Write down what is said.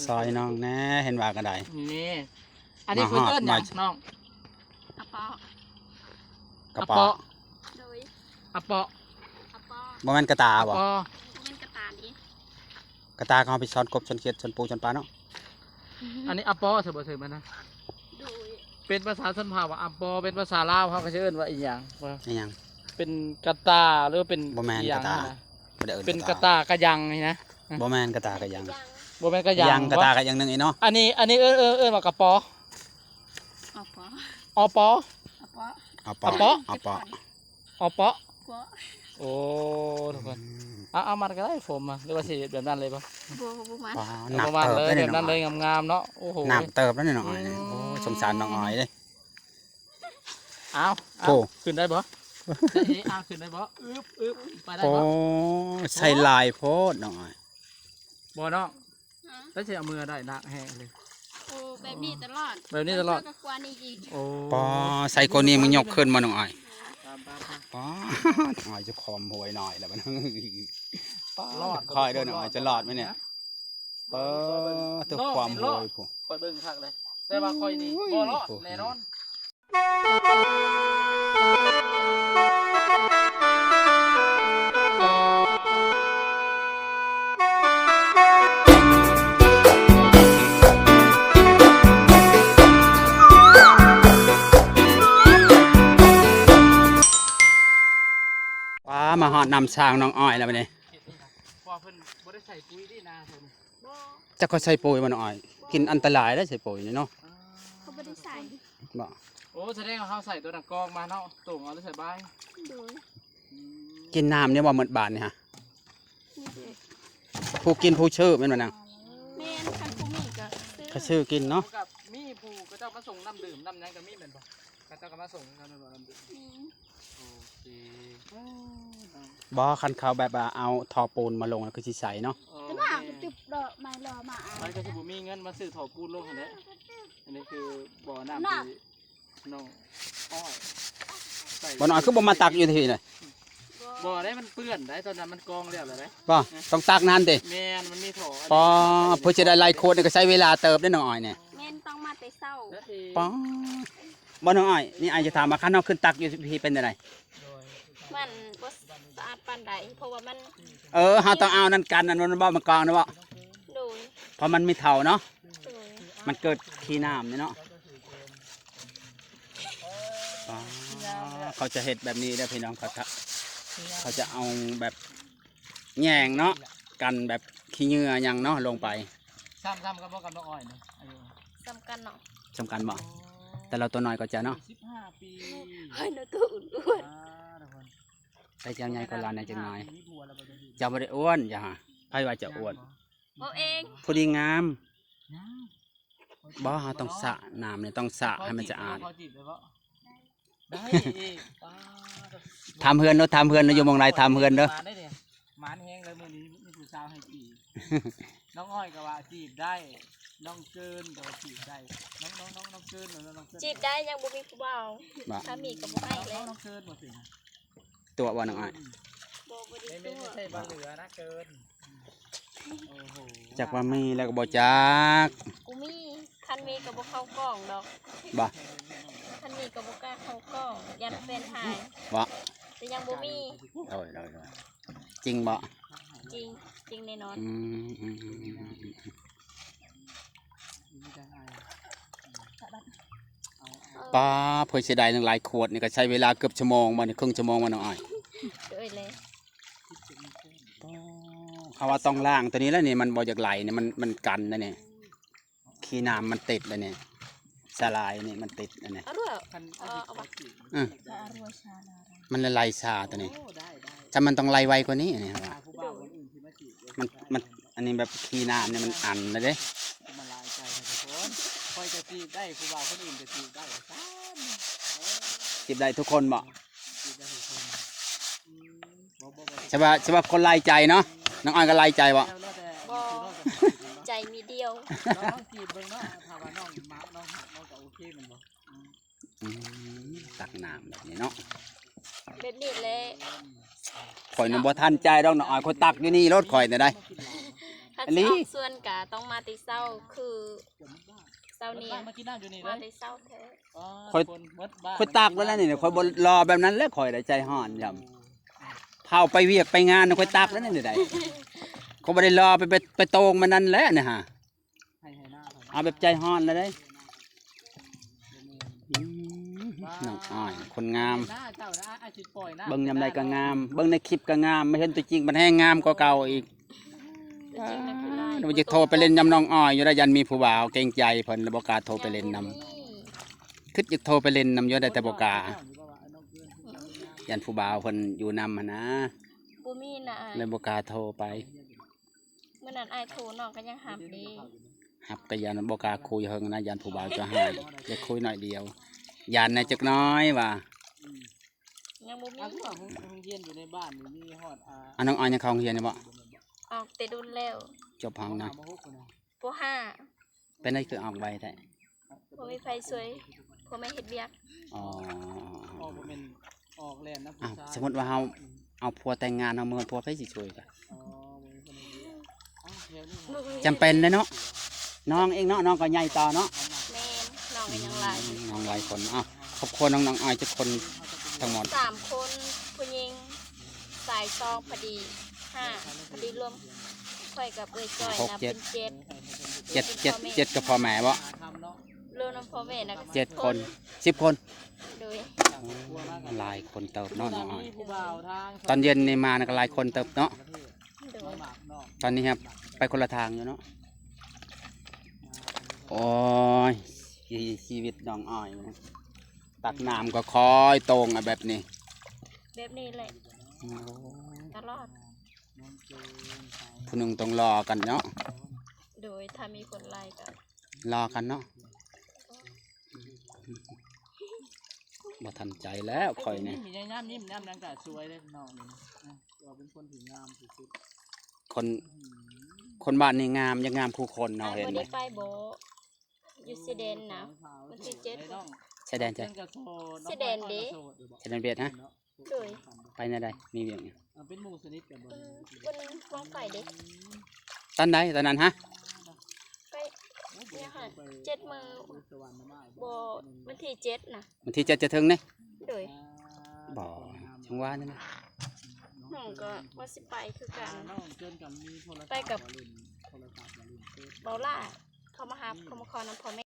ຊ່ອຍນ້ອງແດ່ ເຫັນວ່າກໍໄດ້ ນີ້ ອັນນີ້ເພິ່ນເອີ້ນຫຍັງນ້ອງ? ອະເປາະ ກະເປາະ ໂດຍ ອະເປາະ ອະເປາະ ບໍ່ແມ່ນກະຕ່າບໍ່? ອະເປາະ ບໍ່ແມ່ນກະຕ່າເດ້ ກະຕ່າເຂົາເອົາໄປຊ່ອນກົບ ຊ່ອນຂຽດ ຊ່ອນປູ ຊ່ອນປາເນາະ. ອັນນີ້ອະເປາະ ສະບໍ່ ເຖິງມັນນະ ໂດຍ ເປັນພາສາຊົນເຜົ່າວ່າອະເປາະ ເປັນພາສາລາວເຮົາກໍຊິເອີ້ນວ່າອີຫຍັງ? ອີຫຍັງ? ເປັນກະຕ່າ ຫຼືເປັນ ບໍ່ແມ່ນ ອີຫຍັງ ກະຕ່າ ນະ ບໍ່ໄດ້ເອີ້ນ ເປັນກະຕ່າ ກະຕ່າກະຍັງນີ້ນະ. ບໍ່ແມ່ນກະຕ່າກະຍັງ ບໍ່ແມ່ນກະຍັງ ກະຕ່າກະຢ່າງໜຶ່ງອີກເນາະ. ອັນນີ້ ອັນນີ້ເອີ້ນ ເອີ້ນ ເອີ້ນວ່າກະເປາະ ອະເປາະ ອະເປາະ ອະເປາະ ອະເປາະ ອະເປາະ ໂອ້ ໂອ້ ທຸກຄົນ ອືມ ເອົາ ເອົາມັດກໍໄດ້ຜົມ ຫຼືວ່າຊິແບບນັ້ນເລີຍບໍ່? ບໍ່ ບໍ່ມັດ ປາ ເອົາ ໜັກ ບໍ່ມັດເລີຍ ເຕີບເດ້ ແບບນັ້ນເລີຍ ນ້ອງອ້ອຍ ງາມໆເນາະ. ໂອ້ໂຫ ໜັກເຕີບແລ້ວນີ້ນ້ອງອ້ອຍນີ້ ອືມ ໂອ້ຍ ສົງສານນ້ອງອ້ອຍເດ້. ອ້າວ ໂອ້ ຂຶ້ນໄດ້ບໍ່? ເອີ ອ້າວ ຂຶ້ນໄດ້ບໍ່? ອຶບ ອຶບ ໄປໄດ້ບໍ່? ໂອ້ ໂອ້ ໃສ່ຫຼາຍໂພດນ້ອງອ້ອຍ ບໍ່ນ້ອງ? ຮະ ແລ້ວຊິເອົາເມືອໄດ້ໜັກແຮງເລີຍ. ໂອ້ ແບບນີ້ຕະຫຼອດ ແບບນີ້ຕະຫຼອດ ກວ່ານີ້ອີກ. ໂອ້ ປາ ໃສ່ກວ່ານີ້ມັນຍົກຂຶ້ນບໍ່ນ້ອງອ້ອຍ? ຕາມ ຕາມ ຕາມ ປາ ນ້ອງອ້ອຍຈະຄອມໂຫຍນ້ອຍແລ້ວບັດນີ້ ປາ ລອດ ຄ່ອຍເດີນ້ອງອ້ອຍ ຈະລອດໄໝນີ້? ປາ ເຖິງຄວາມໂຫຍພຸ້ນ ຂ້ອຍເບິ່ງຄັກເລີຍ ແຕ່ວ່າຂ້ອຍນີ້ ໂອ້ຍ ບໍ່ລອດແນ່ນອນ. ປາ ມາຮອດນ້ຳສ້າງນ້ອງອ້ອຍແລ້ວບັດນີ້ ເພາະວ່າເພິ່ນບໍ່ໄດ້ໃສ່ປຸ໋ຍເດ້ນາເພິ່ນ. ບໍ່ ຈັກເຂົາໃສ່ປຸ໋ຍບໍ່ນ້ອງອ້ອຍ? ບໍ່ ກິນອັນຕະລາຍໄດ໋ ໃສ່ປຸ໋ຍນີ້ເນາະ. ເຂົາບໍ່ໄດ້ໃສ່ ບໍ່? ໂອ້ ສະແດງວ່າເຮົາໃສ່ຕົວນັ້ນກອງມາເນາະ ໂຕ່ງເອົາຫຼືໃສ່ບາຍ? ໂດຍ ອືມ ກິນນ້ຳນີ້ບໍ່ໝົດບາດນີ້ຮະ? ນີ້ເດ້ ຜູ້ກິນຜູ້ຊື້ແມ່ນບໍ່ນາງ? ແມ່ນ ຄັນຜູ້ມີກໍຊື້ ກໍຊື້ກິນເນາະ. ກໍມີຜູ້ເຂົາເຈົ້າມາສົ່ງນ້ຳດື່ມນ້ຳຫຍັງກໍມີແມ່ນບໍ່? ເຂົາເຈົ້າກໍມາສົ່ງກັນແມ່ນບໍ່ ນ້ຳດື່ມ? ອືມ ໂອເຄ ບໍ່ ຄັນເຂົາແບບວ່າເອົາທໍ່ປູນມາລົງ ແລ້ວຄືຊິໃສເນາະ. ເອີ ແຕ່ວ່າ ແມ່ນ ຈຸບດອກໄມ້ລໍມາ ມັນກໍຊິບໍ່ມີເງິນມາຊື້ທໍ່ປູນລົງຫັ້ນແຫຼະ. ອັນນີ້ຄືບໍ່ນ້ຳທີ່ນ້ອງອ້ອຍໃສ່ ບໍ່ນ້ອຍຄືບໍ່ມາຕັກຢູ່ທີ່ນີ້? ບໍ່ໄດ້ ມັນເປື້ອນໄດ໋ ຕອນນັ້ນມັນກອງແລ້ວແຫຼະໄດ໋. ບໍ່ ຕ້ອງຕັກນັ້ນຕິ? ແມ່ນ ມັນມີທໍ່ ປໍ ເພື່ອຈະໄດ້ຫຼາຍຂວດນີ້ກໍໃຊ້ເວລາເຕີບເດ້ນ້ອງອ້ອຍນີ້. ແມ່ນ ຕ້ອງມາແຕ່ເຊົ້າ ປາ ບໍ່ນ້ອງອ້ອຍ ນີ້ອ້າຍຈະຖາມວ່າ ຄັນເຮົາຂຶ້ນຕັກຢູ່ພີ້ເປັນຈັ່ງໃດ? ມັນບໍ່ສະອາດປານໃດ ເພາະວ່າມັນ ເອີ ເຮົາຕ້ອງເອົານັ້ນກັນ ອັນນັ້ນບໍ່ ມັນກອງນະບໍ່? ໂດຍ ເພາະມັນມີເຖົ້າເນາະ. ໂດຍ ມັນເກີດຂີ້ນ້ຳນີ້ເນາະ. ປາ ເຂົາຈະເຮັດແບບນີ້ເດີພີ່ນ້ອງ ເຂົາຈະ ເຂົາຈະເອົາແບບ ແຍງເນາະ ກັນແບບຂີ້ເຫຍື້ອຫຍັງເນາະລົງໄປ. ຊ້ຳ ຊ້ຳກັນບໍ່ກັບນ້ອງອ້ອຍນີ້? ອາຍຸ ຊ້ຳກັນເນາະ. ຊ້ຳກັນບໍ່? ໂອ້ ແຕ່ລາວຕົວນ້ອຍກວ່າເຈົ້າເນາະ. ສິບຫ້າປີ ເຮີ້ຍ ນ້ອງໂຕອ້ວນໆ ອ່າ ທຸກຄົນ ແຕ່ເຈົ້າໃຫຍ່ກວ່າລາວແດ່ຈັກໜ້ອຍ. ເຈົ້າບໍ່ໄດ້ອ້ວນ ຢ່າຫາ ໃຜວ່າເຈົ້າອ້ວນ? ເວົ້າເອງ ພໍດີງາມ. ບໍ່ ເຮົາຕ້ອງສະ ນ້ຳນີ້ຕ້ອງສະໃຫ້ມັນສະອາດ. ໄດ້ອີກ ປາດ ຖາມເຮືອນເນາະ ຖາມເຮືອນເນາະ ຢູ່ໝ່ອງໃດຖາມເຮືອນເດີ. ມານແຮງເລີຍມື້ນີ້ ມີຜູ້ສາວໃຫ້ຈີບ. ນ້ອງອ້ອຍກໍວ່າຈີບໄດ້ ນ້ອງເກີນກໍວ່າຈີບໄດ້. ນ້ອງ ນ້ອງ ນ້ອງ ນ້ອງເກີນ ນ້ອງເກີນ ຈີບໄດ້ ຍັງບໍ່ມີຜູ້ບ່າວ. ຖ້າມີກໍບໍ່ໃຫ້ແລ້ວ. ນ້ອງເກີນບໍ່ເປັນ ຕົວະບໍ່ນ້ອງອ້າຍ? ບໍ່ ບໍ່ໄດ້ຕົວະ ບໍ່ເຫຼືອນະເກີນ. ໂອ້ໂຫ ຈັກວ່າມີແລ້ວກໍບໍ່ຈັກ. ກູມີ ຄັນມີກໍບໍ່ເຂົ້າກ້ອງດອກ. ບໍ່ ຄັນມີກໍບໍ່ກ້າເຂົ້າກ້ອງ ຢ້ານແຟນຫາຍ. ບໍ່ ແຕ່ຍັງບໍ່ມີ. ໂດຍ ໂດຍ ໂດຍ ຈິງບໍ່? ຈິງ ຈິງແນ່ນອນ. ອືມ ອືມ ອືມ ອືມ ອືມ. ປ້າ ເພິ່ນເສຍດາຍໜຶ່ງຫຼາຍຂວດນີ້ ກໍໃຊ້ເວລາເກືອບຊົ່ວໂມງບໍ່ນີ້ ເຄິ່ງຊົ່ວໂມງບໍ່ນ້ອງອ້ອຍ? ໂດຍແລ້ວ ເຮົາວ່າຕ້ອງລ້າງຕົວນີ້ແຫຼະນີ້ ມັນບໍ່ຢາກໄຫຼນີ້ ມັນ ມັນກັນໄດ້ນີ້ ຂີ້ນ້ຳມັນຕິດໄດ້ນີ້ ສາລາຍນີ້ມັນຕິດໄດ້ນີ້. ອື ມັນລະໄຫຼຊາຕົວນີ້ ຖ້າມັນຕ້ອງໄຫຼໄວກວ່ານີ້ ອັນນີ້ ມັນ ມັນ ອັນນີ້ແບບຂີ້ນ້ຳນີ້ມັນອັນແລ້ວເດ້. ມັນຫຼາຍໃຈທຸກຄົນ ຂ້ອຍກໍຈີບໄດ້ ຜູ້ບ່າວຄົນອື່ນກໍຈີບໄດ້ວ່າຊັ້ນ. ເອີ ຈີບໄດ້ທຸກຄົນບໍ່? ຈີບໄດ້ທຸກຄົນ. ອືມ ບໍ່ ບໍ່ ບໍ່ ສະວ່າ ສະວ່າຄົນຫຼາຍໃຈເນາະ ນ້ອງອ້ອຍກໍຫຼາຍໃຈບໍ່? ແລ້ວແຕ່ ບໍ່ ຜູ້ນ້ອງກໍຈີບແມ່ນບໍ່? ໃຈມີດຽວ. ລອງ ລອງຈີບເບິ່ງເນາະ ຖ້າວ່ານ້ອງມັກ ນ້ອງຮັກ ນ້ອງກໍໂອເຄແມ່ນບໍ່? ອືມ ອືມ ຕັກນ້ຳແບບນີ້ເນາະ ແບບນີ້ແຫຼະ. ຂ້ອຍນະບໍ່ທັນໃຈດອກນ້ອງອ້ອຍ ຂ້ອຍຕັກຢູ່ນີ້ໂລດຂ້ອຍນະໄດ໋. ອັນນີ້ ຄັນຊິອອກສວນກະຕ້ອງມາແຕ່ເຊົ້າ ຄືເຊົ້ານີ້ ມາກິນນ້ຳຢູ່ນີ້ເລີຍ ມາແຕ່ເຊົ້າແທ້. ຂ້ອຍ ຂ້ອຍຕັກແລ້ວນີ້ ຂ້ອຍບໍ່ລໍແບບນັ້ນແຫຼະ ຂ້ອຍໄດ້ໃຈຮ້ອນ ຢາມເຜົາໄປວຽກໄປງານ ຂ້ອຍຕັກແລ້ວນີ້ໄດ້ ຂ້ອຍບໍ່ໄດ້ລໍໄປ ໄປ ໄປໂຕ່ງແບບນັ້ນແຫຼະນີ້ຫາ ເອົາແບບໃຈຮ້ອນແລ້ວເດ້. ອືມ ນ້ອງອ້ອຍຄົນງາມ ເບິ່ງຍາມໃດກໍງາມ ເບິ່ງໃນຄລິບກໍງາມ ມາເຫັນຕົວຈິງມັນແຮງງາມກວ່າເກົ່າອີກ. ວ່າຢາກໂທໄປຫຼິ້ນນຳນ້ອງອ້ອຍຢູ່ ແລ້ວຢ້ານມີຜູ້ບ່າວ ເກງໃຈເພິ່ນ ແລ້ວບໍ່ກ້າໂທໄປຫຼິ້ນນຳ. ຄິດຢາກໂທໄປຫຼິ້ນນຳຢູ່ ໄດ້ແຕ່ບໍ່ກ້າ ຢ້ານຜູ້ບ່າວເພິ່ນຢູ່ນຳຫັ້ນນາ ບໍ່ມີນະ ເລີຍບໍ່ກ້າໂທໄປ. ມື້ນັ້ນອ້າຍໂທ ນ້ອງກໍຍັງຮັບເດ້ ຮັບກໍຢ້ານບໍ່ກ້າຄຸຍເຫິງນະ ຢ້ານຜູ້ບ່າວຈະຮ້າຍ ຢາກຄຸຍໜ້ອຍດຽວ ຢ້ານແດ່ຈັກໜ້ອຍວ່າ. ຍັງບໍ່ມີ ອ່າ ຄືວ່າໂຮງ ໂຮງຮຽນຢູ່ໃນບ້ານນີ້ມີຮອດ ອ່າ ອັນນ້ອງອ້ອຍຍັງເຂົ້າໂຮງຮຽນຢູ່ບໍ່? ອອກແຕ່ດົນແລ້ວ ຈົບຫ້ອງນະ ປໍຫ້າ ປ.ຫ້າ ເປັນໄດຄືອອກໄວແທ້? ບໍ່ມີໃຜຊ່ວຍ ພໍ່ແມ່ເຮັດວຽກ. ອໍ ອອກບໍ່ແມ່ນ ອອກແລ່ນນຳຜູ້ຊາຍ ອ້າວ ສົມມຸດວ່າເຮົາເອົາຜົວແຕ່ງງານ ເຮົາເມືອນຜົວ ໃຜຊິຊ່ວຍກະ? ອໍ ບໍ່ມີຄົນໃຫ້ເຮັດວຽກ ອ້າວ ແຖວນີ້ ຈຳເປັນເດ້ເນາະ ນ້ອງເອງເນາະ ນ້ອງກໍໃຫຍ່ຕໍ່ເນາະ. ແມ່ນ ນ້ອງກໍຍັງຫຼາຍ ນ້ອງຫຼາຍຄົນ. ເອົ້າ ຄອບຄົວນ້ອງ ນ້ອງອ້ອຍຈັກຄົນທັງໝົດ? ສາມຄົນ ຜູ້ຍິງ ຊາຍສອງ ພໍດີຫ້າ ພໍດີລວມຂ້ອຍກັບເອື້ອຍຈ້ອຍນະ ເປັນເຈັດ ເຈັດ ເຈັດ ເຈັດກັບພໍ່ແມ່ບໍ? ລວມນຳພໍ່ແມ່ນະ ເຈັດຄົນ ສິບຄົນ ໂດຍ ໂອ້ ຫຼາຍຄົນເຕີບເນາະ ນ້ອງອ້ອຍ. ຕອນເຢັນນີ້ມານະກໍຫຼາຍຄົນເຕີບເນາະ. ໂດຍ ຕອນນີ້ແຮບໄປຄົນລະທາງຢູ່ເນາະ. ໂອ້ຍ ຊີ ຊີວິດນ້ອງອ້ອຍ ຕັກນ້ຳກໍຄອຍໂຕ່ງ ອະ ແບບນີ້ ແບບນີ້ແຫຼະ ໂອ້ ຕະຫຼອດ. ຜູ້ໜຶ່ງຕ້ອງລໍກັນເນາະ. ໂດຍ ຖ້າມີຄົນໄລ່ກໍລໍກັນເນາະ. ບໍ່ທັນໃຈແລ້ວຂ້ອຍນີ້ ຍາມຍິ້ມຍາມຫຍັງກະສວຍເດ້ນ້ອງນີ້ນະ ເປັນຄົນທີ່ງາມທີ່ສຸດ. ຄົນ ຄົນບ້ານນີ້ງາມ ຢາກງາມຄູ່ຄົນເນາະ. ອ້າຍບໍ່ໄດ້ໄປບໍ? ຢູ່ຊາຍແດນນະ ວັນທີເຈັດ ຊາຍແດນໃສ? ຊາຍແດນເດ ຊາຍແດນຫວຽດນາມ. ໂດຍ ໄປແນວໃດ? ມີວຽກຫຍັງ? ເປັນໝູ່ສະໜິດກັນບໍ່? ເພິ່ນຫວັງໄປເດ້. ຕອນໃດຕອນນັ້ນຫະ? ໄປ ເຈັດມື້ ບໍ່ ວັນທີເຈັດນະ ວັນທີເຈັດຈະເຖິງນີ້. ໂດຍ ບໍ່ ຈັ່ງວ່ານີ້ນະ ນ້ອງກໍວ່າຊິໄປຄືກັນ ໄປກັບເບົາຫຼ້າ ເຂົາມາຮັບ ເຂົາມາຂໍນຳພໍ່ແມ່.